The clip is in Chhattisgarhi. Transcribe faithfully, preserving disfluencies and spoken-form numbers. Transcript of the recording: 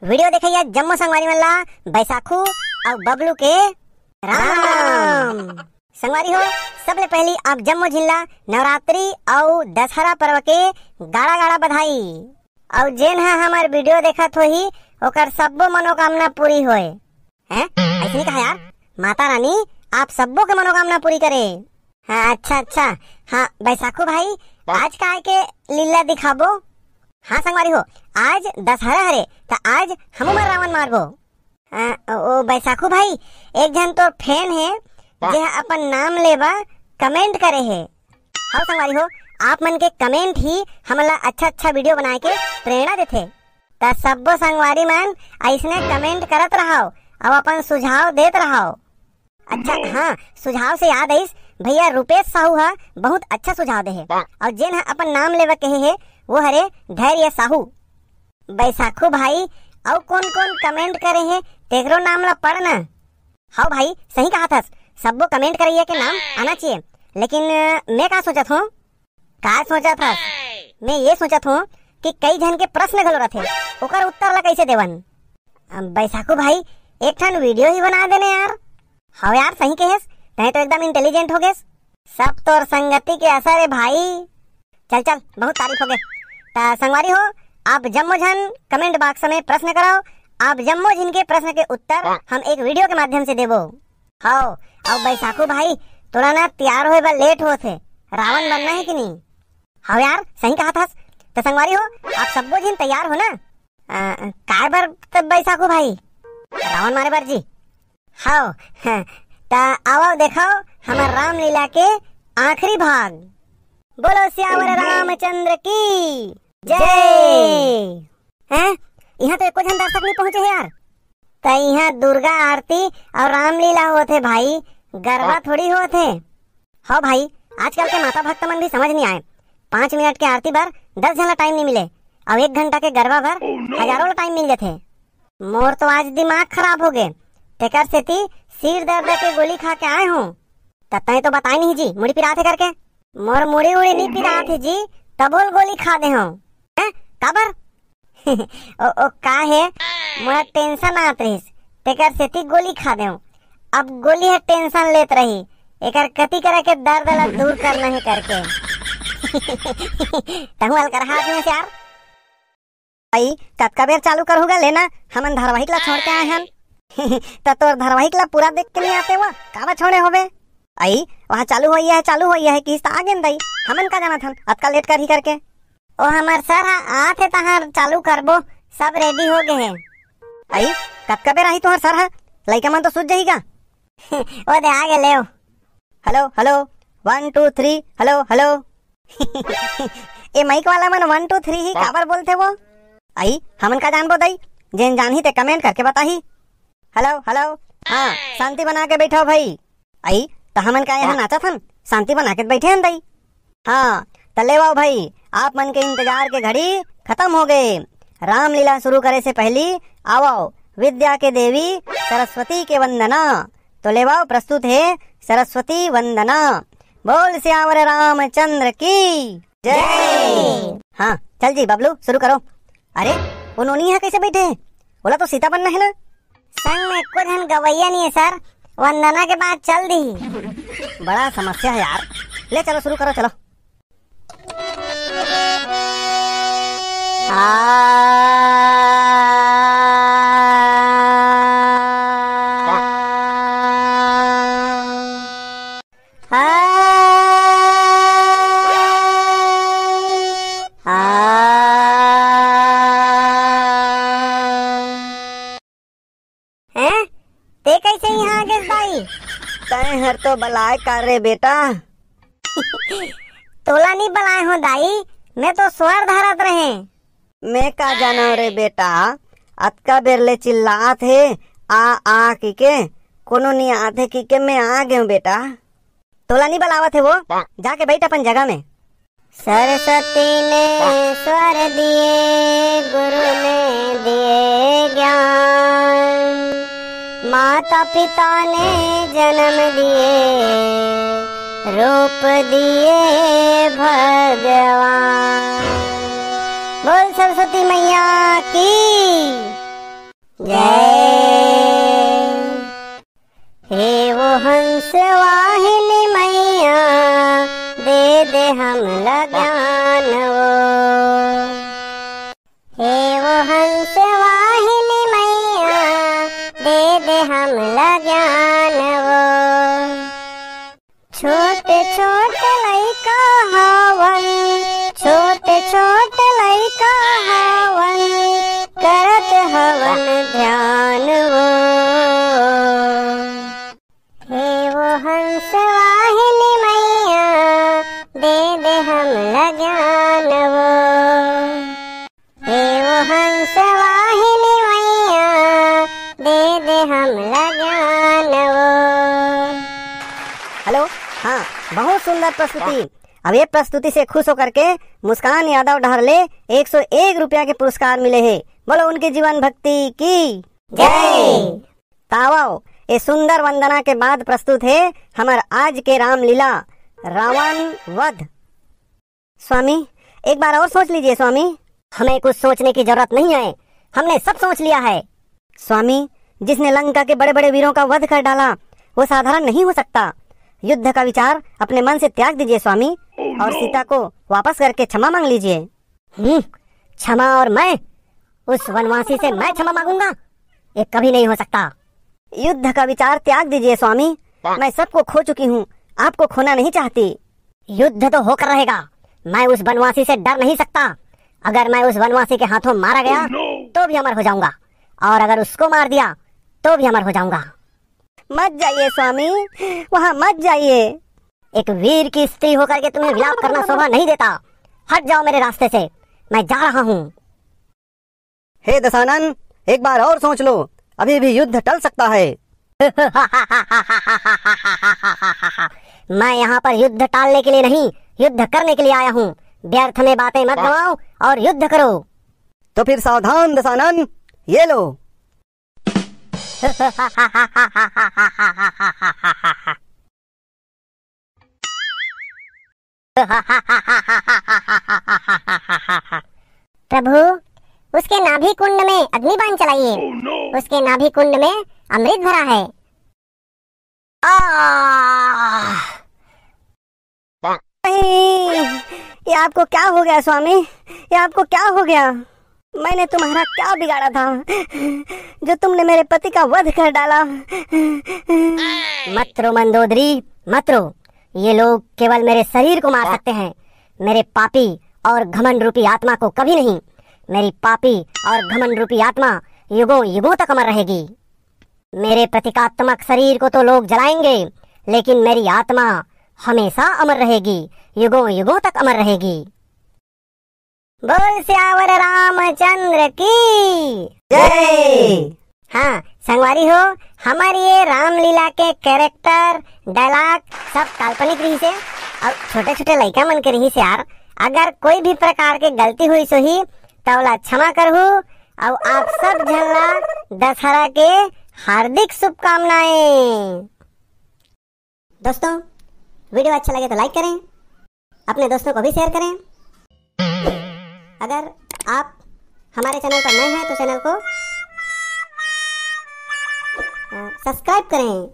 वीडियो देखइया जम्मो संगवारी मन ला बैसाखू अउ बबलू के राम राम। संगवारी हो, सबले पहली आप जम्मो झिन ला नवरात्रि अउ दशहरा पर्व के गाड़ा गाड़ा बधाई। अउ जेन ह हमर वीडियो देखत होही, ओकर सब्बो मनोकामना पूरी होए। हैं? अइसने कहा यार, माता रानी आप सब्बो के मनोकामना पूरी करे। हाँ, अच्छा, अच्छा। हाँ, बैसाखू भाई, आज काय के लीला दिखाबो? हाँ संगवारी हो, आज दशहरा हरे, त आज हमू मन रावण मारबो। आ, ओ बैसाखू भाई, एक झन तोर फैन हे, जे ह अपन नाम लेबा कमेंट करे हे। हव संगवारी हो, आप मन के कमेंट ही हमन ला अच्छा अच्छा वीडियो बनाए के प्रेरणा देथे। त सब्बो संगवारी मन अइसने कमेंट करत रहव अउ अपन सुझाव देत रहव। अच्छा, हाँ, सुझाव से याद आइस, भैया रूपेश साहू ह बहुत अच्छा सुझाव दे हे। अउ जेन ह अपन नाम लेवा कहे हे, वो हरे धैर्य साहू। बैसाखू भाई, अउ कौन कौन कमेंट करे हे, तेकरो नाम ला पढ़ ना। हव भाई, सही कहा थस, सब्बो कमेंट करइया के नाम आना चाहिए। लेकिन अ, मैं का सोचत हूँ, का सोचत हस? मैं ये सोचत हूँ कि कई झन के प्रश्न घलो रथे, ओकर उत्तर ला कैसे देवन? अब बैसाखू भाई, एक ठन वीडियो ही बना देने यार। हव यार, सही कहेस, तैं तो एकदम इंटेलिजेंट हो गेस। सब तोर संगति के असर है भाई। चल चल, बहुत तारीफ हो गए। त संगवारी हो, आप जम्मो झन कमेंट बॉक्स में प्रश्न कराओ, आप जम्मो झिन के प्रश्न के उत्तर हम एक वीडियो के माध्यम से देबो। हव, अब बैसाखू भाई, तोला ना तैयार होए बर लेट होत हे, रावण बनना है कि नहीं? हव यार, सही कहा थस। त संगवारी हो, आप सब्बो झिन तैयार हो ना? आ, काय बर त बैसाखू भाई? रावण मारे बर जी। हव, हाँ, त आवव देखाओ हमर रामलीला के आखिरी भाग। बोलो सियावर रामचंद्र की जय। हैं? इहाँ तो एको झन दर्शक नहीं पहुंचे हे यार। त इहाँ दुर्गा आरती अउ रामलीला होत हे भाई, गरबा थोड़ी होत हे। हव भाई, आजकल के माता भक्त मन भी समझ नहीं आए। पाँच मिनट के आरती बर दस झन ला टाइम नहीं मिले, अउ एक घंटा के गरबा बर हजारों ला टाइम मिल जाथे। मोर तो आज दिमाग खराब हो गए, तेकर सेती सिर दर्द के गोली खा के आए हूँ। त तैं तो बताए नहीं जी, मुड़ी पिरात हे करके। मोर मुड़ी उड़ी नहीं पिरात हे जी, तभो ले गोली खा दे हूँ। हैं? काबर? ओ, ओ, का हे, मोला टेंशन आत रहिस, तेकर सेती गोली खा देव। अब गोली ह टेंशन लेत रही, एकर कति करे के दर्द ला दूर करना हे करके। तहूँ अलकरहा आदमी हस यार। भाई, कतका बेर चालू करहू गा लेना, हमन धारावाहिक ला छोड़ के आए हन। त तोर धारावाहिक ला पूरा देख के नहीं आते वो, काबर छोड़े होबे? अई, वहाँ चालू होइया है, चालू होइया है, किहिस त आ गेन दई, हमन का जानत हन, अतका लेट करही करके। ओ हमर सर ह आत हे तहार चालू करबो, सब रेडी हो गे हे। अई, कतका बेर आही तुहर सर ह? लइका मन तो सुत जाही गा। ओ दे आ गे लेव। Hello, hello, one, two, three, hello, hello. ए माइक वाला मन वन, टू, थ्री ही काबर बोलथे वो? अई, हमन का जानबो दई, जेन जानही ते कमेंट करके बताही। हेलो, हेलो, हाँ, शांति बना के बैठो भाई। अई, त हमन का यहाँ नाचत हन, शांति बना के बैठे हन दई। हाँ, त लेवाओ भाई, आप मन के इंतजार के घड़ी खत्म हो गए। रामलीला शुरू करे से पहली आवो विद्या के देवी सरस्वती के वंदना। तो लेवाओ, प्रस्तुत है सरस्वती वंदना। बोल सियावर रामचंद्र की जय। हाँ, चल जी बबलू, शुरू करो। अरे, वो नोनी यहाँ कैसे बैठे हैं? बोला तो सीता बनना है ना। संग में एको झन गवैया नहीं है सर, वंदना के बाद चल दी। बड़ा समस्या है यार। ले चलो, शुरू करो, चलो। हैं? ते कैसे यहाँ आ गेस दाई? तैं हर तो बलाय का रे बेटा? तोला नहीं बलाय हो दाई, मैं तो स्वर धरत रहे। मैं का जानव रे बेटा, अतका बेर ले चिल्लात हे, आ, आ, किके, कोनो नहीं आत हे किके, मैं आ गेव बेटा। तोला नहीं बलावत हे वो, जाके बैठ अपन जगह में। सरस्वती ने स्वर दिए, गुरु ने दिए ज्ञान, माता पिता ने जन्म दिए, रूप दिए भगवान। बोल सरस्वती मैया की। जय। हे वो हंस वाहिनी मैया, दे दे हमला ज्ञान वो। हे वो हंस वाहिनी मैया, दे दे हमला ज्ञान वो। छोट छोट लइका हवन, छोट छोट लइका हवन, करत हवन ध्यान वो। हे वो हंस वाहिनी मैया, दे दे हमला ज्ञान वो। हे वो हंस वाहिनी मैया, दे दे हमला ज्ञान वो। हेलो, हाँ, बहुत सुंदर प्रस्तुति। अब ये प्रस्तुति से खुश होकर के मुस्कान यादव डहर ले एक सौ एक रुपया के पुरस्कार मिले हे। बोलो उनके जीवन भक्ति की जय। तावव, ये सुंदर वंदना के बाद प्रस्तुत हे हमर आज के रामलीला, रावण वध। स्वामी, एक बार और सोच लीजिए स्वामी। हमें कुछ सोचने की जरूरत नहीं है, हमने सब सोच लिया है। स्वामी, जिसने लंका के बड़े बड़े वीरों का वध कर डाला, वो साधारण नहीं हो सकता। युद्ध का विचार अपने मन से त्याग दीजिए स्वामी, और सीता को वापस करके क्षमा मांग लीजिए। हम्म, क्षमा और मैं? उस वनवासी से मैं क्षमा मांगूंगा? ये कभी नहीं हो सकता। युद्ध का विचार त्याग दीजिए स्वामी, मैं सबको खो चुकी हूँ, आपको खोना नहीं चाहती। युद्ध तो होकर रहेगा, मैं उस वनवासी से डर नहीं सकता। अगर मैं उस वनवासी के हाथों मारा गया तो भी अमर हो जाऊंगा, और अगर उसको मार दिया तो भी अमर हो जाऊंगा। मत जाइए स्वामी, वहां मत जाइए। एक वीर की स्त्री होकर के तुम्हें विलाप करना शोभा नहीं देता। हट जाओ मेरे रास्ते से, मैं जा रहा हूँ। हे दशानन, एक बार और सोच लो, अभी भी युद्ध टल सकता है। मैं यहाँ पर युद्ध टालने के लिए नहीं, युद्ध करने के लिए आया हूँ। व्यर्थ में बातें मत गवाओ और युद्ध करो। तो फिर सावधान दशानन, ये लो। प्रभु, उसके नाभि कुंड में अग्नि बाण चलाइए। उसके नाभि कुंड में अमृत भरा है। आह! नहीं, ये आपको क्या हो गया स्वामी? ये आपको क्या हो गया? मैंने तुम्हारा क्या बिगाड़ा था जो तुमने मेरे पति का वध कर डाला? मत रो मंदोदरी, मत रो। ये लोग केवल मेरे शरीर को मार सकते हैं, मेरे पापी और घमंड रूपी आत्मा को कभी नहीं। मेरी पापी और घमंड रूपी आत्मा युगों युगों तक अमर रहेगी। मेरे प्रतीकात्मक शरीर को तो लोग जलाएंगे, लेकिन मेरी आत्मा हमेशा अमर रहेगी, युगों युगों तक अमर रहेगी। बोल सियावर रामचंद्र की जय। हाँ संगवारी हो, हमर ये रामलीला के कैरेक्टर, डायलॉग सब काल्पनिक रहिसे, अउ छोटे छोटे लइका मन के रहिसे यार। अगर कोई भी प्रकार के गलती होइस होही त ओला क्षमा करहू, अउ आप सब झन ला दशहरा के हार्दिक शुभकामनाएं। दोस्तों, वीडियो अच्छा लगे तो लाइक करें, अपने दोस्तों को भी शेयर करें। अगर आप हमारे चैनल पर नए हैं तो चैनल को सब्सक्राइब करें।